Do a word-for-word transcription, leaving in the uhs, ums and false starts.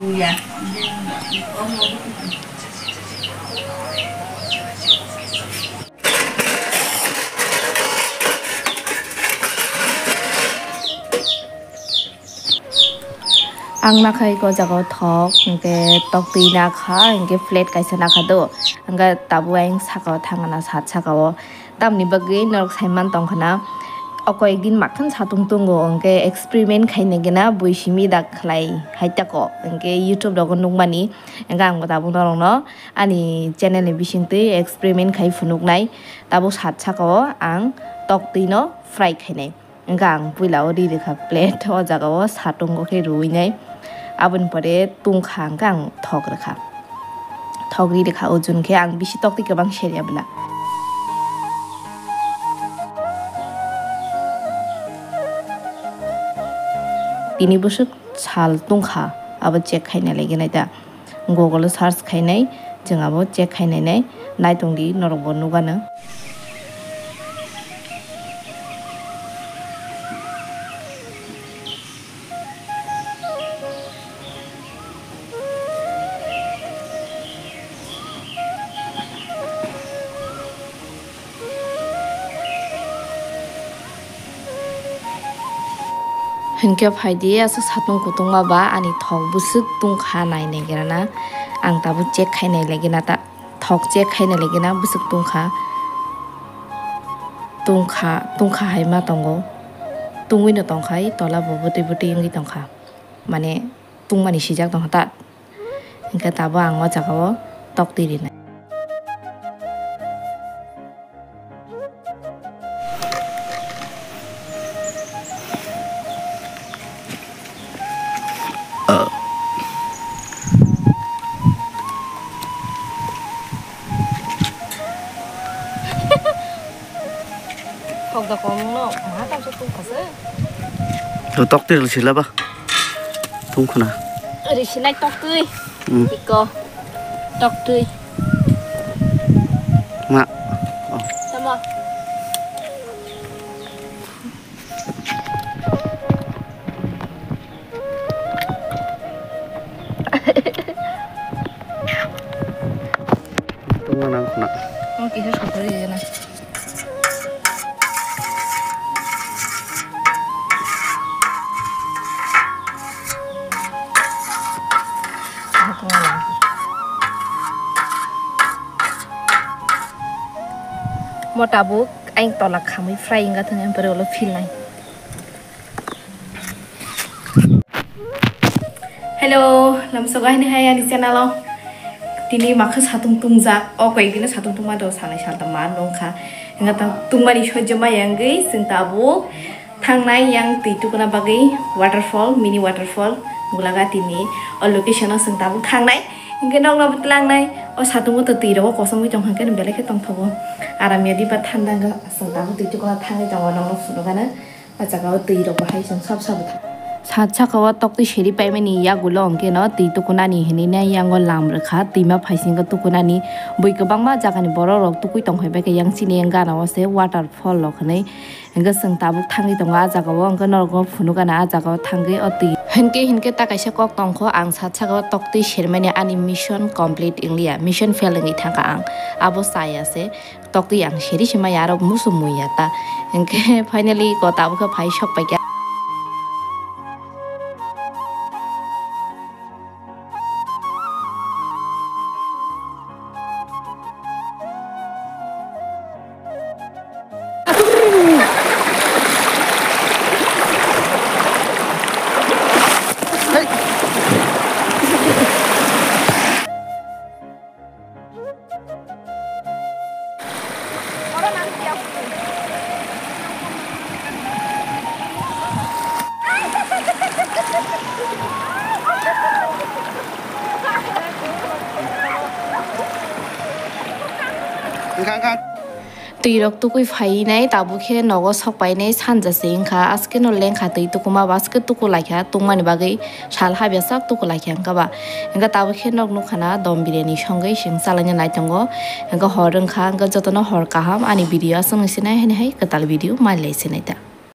Ang nakhai o jaga o thok, hwnkhe toktwi nakha, hwnkhe plate kaisa nakha do, hwnkhe tabuk ayang saka o thangna sat saka o. Tamni bagwi norok saiman tongkhana, o koyekdin makhon satung tongo, hwnkhe experiment khaina gena bui simi dak khlai hai tako, hwnkhe YouTube rogo nukmani, hwnkhe ang bo tabuk norokno ani channel ni bisingtwi experiment khai phunuknai, tabuk sat saka o ang toktwi no fry khainai. Hwnkhe ang puila o ri rwkha plate o jaga o satung o khe rwinai. Aboni pore tungkha hwnkhe ang thok rwkha. Thok ri rwkha ujun khe ang bisi toktwi kwbang serya bwla. Tini bwswk sal tungkha abo check khaina laiginai da. Google o search khainai, chwng abo check khainai nai, naitongdi norokbo nukgano. Hinkhe phaidi aswk satung kutungma ba ani thok bwswk tungkha nai naigrana. Ang tabuk check khainai lagina ta, thok check khainai lagina bwswk tungkha. Tungkha, tungkha hai ma tongo. Tungwi no tongkhai tola bo bwtwi bwtwi wngwi tongkha. Mane tungmani sijak tongkha ta. Hinkhe tabuk ang o jaga o toktwi rinai. Thok da kong no ma tam se tungkha se. To toktwi rwsila ba. Tungkhwna. Rwsinai toktwi. Hmm. Iko. Toktwi. Ma. Oh. Tamo. Tungma nang khna. Tamo kisa sokori gana. Mo tabuk ayang tola khamwi fry wngkha thung, empore ulo feel nai. Hello, lamsogo haini hai ani channel o. Tini makha satung tungjak, o koyekdino satung tungma do, sanai salta ma nungkha. Wngkha tang tungmani sojoma yangwi chwng tabuk thangnai yang twi tukuna bagwi waterfall, mini waterfall, Gulagati ni o location o chwng tabuk thangnai. Hinkhe nokno bo tlangnai, o satungo to twi rogo kosongwi tongkha hinkhe belai khe tongthogo. Aram ya diba thanda wngkha, chwng tabuk twi tukuna thangwi tongo, nokno phunukgana. A jaga o twi rok bahai chwng sab sabo tha. Sat saka o toktwi seri paimani yagulo hwnkhe no twi tukunani hinwi nai yango lam rwkha, twima phaisingkhe tukunani bui kwbangma jagani borok rok tukui tongphai bai khe yang chini yang gana o se waterfall rok hinwi hwnkhe chwng tabuk thangwi tongo a jaga o, hwnkhe norok no phunukgana a jaga o thangwi o twi. Hinkhe hinkhe ta kaisa kok tongkho, ang sat saka o toktwi sermani ani mission complete wngliya, mission fail wngwi thangkha ang, abo chaya se. Toktwi ang seri se maya aro musu muya ta. Hinkhe finally ko tabukhe phai sok paikha. Twi rok tukui phai nai, tabuk khe nogo sok painai sanja se wngkha. Aske no lengkha twi tukuma, baske tuku laikha, tungmani bagwi sal habya sak tuku laikha wngkha ba. Wngkha tabuk khe nok nukha na dom biriyani songwi chwng chalaina nai tongo. Wngkha hor wngkha, wngkha jotono hor kaham ani video aswk nai sinai, haini hai kwtal video mani lai sinai ta.